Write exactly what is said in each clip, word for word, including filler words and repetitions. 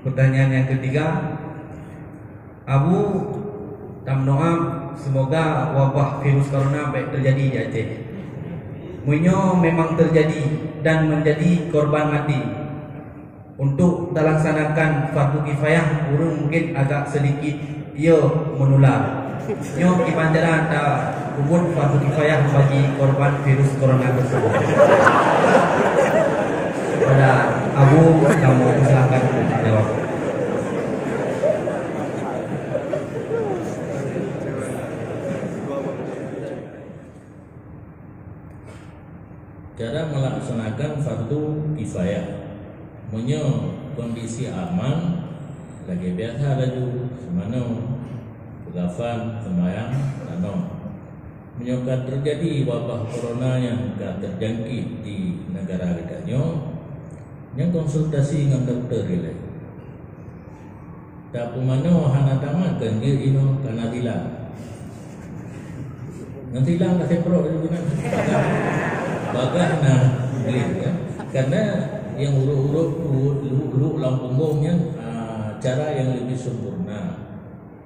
Pertanyaan yang ketiga, Abu, tameudoa semoga wabah virus corona bèk terjadi di Aceh. Meunyoe memang terjadi dan menjadi korban mati, untuk talaksanakan fardu kifayah, ureueng mungkin agak sedikit ie menular. Nyoe kiban cara ta-ubot fardu kifayah bagi korban virus corona tersebut. Kepada Abu, kamu silakan untuk menjawab. Cara melaksanakan fardu kifayah. Meunyoe kondisi aman, lagèe biasa laju, seumanoe, peugafan, seumbahyang, tanoh. Meunyoe ka teujadi wabah corona nyang ka teujangkét di neugara geutanyoe, nyan konsultasi ngon dokto ilèe. Tapeumanoe hana tamat kan jeuet inoe kana tilang. Ngon tilang ka semprot laju keunan. Bagah, bagah na gleh, kan. Karena nyang uruek-uruek, uruek-uruek lam punggong nyan, ah, cara nyang leubeh sempurna.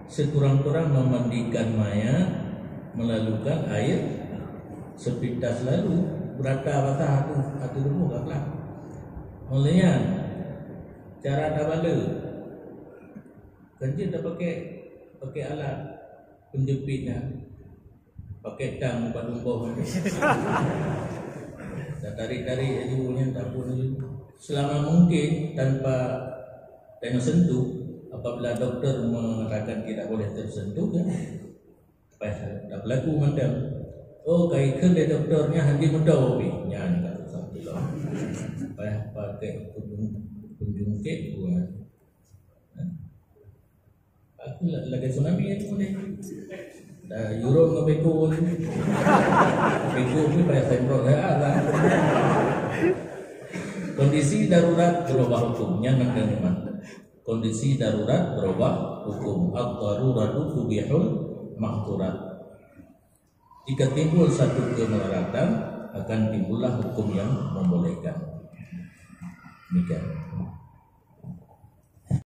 Sekurang-kurang memandikan mayat, melalukan air sepintas lalu, beurata basah ateueh, ateueh tuboh ka glah. Óh lheueh nyan, cara tabaleue, kan jeuet tapakèk, pakèk alat penjepit nyan, pakèk tang bak dumboh. Tatarik-tarik laju nyan, tapun laju. Selama mungkin tanpa teusentuh, apabila doktor mengatakan tidak boleh tersentuh, ya, payah tapeulaku mantong. Oh, ka ikheun lé doktor nyan hana jimeudoe pih. Nyan ka susah tulông. Payah pakai penjung-, penjungkit buat. Aku la-, lagèe tsunami tu deh. Dah Europe ngon beko tu. Beko tu payah semprot dah lah. Kondisi darurat berubah hukum. Nyan nak dengar. Kondisi darurat berubah hukum. Ad-daruratu tubihul mahdurat. Jika timbul satu kemudaratan, akan timbullah hukum yang membolehkan. Demikian.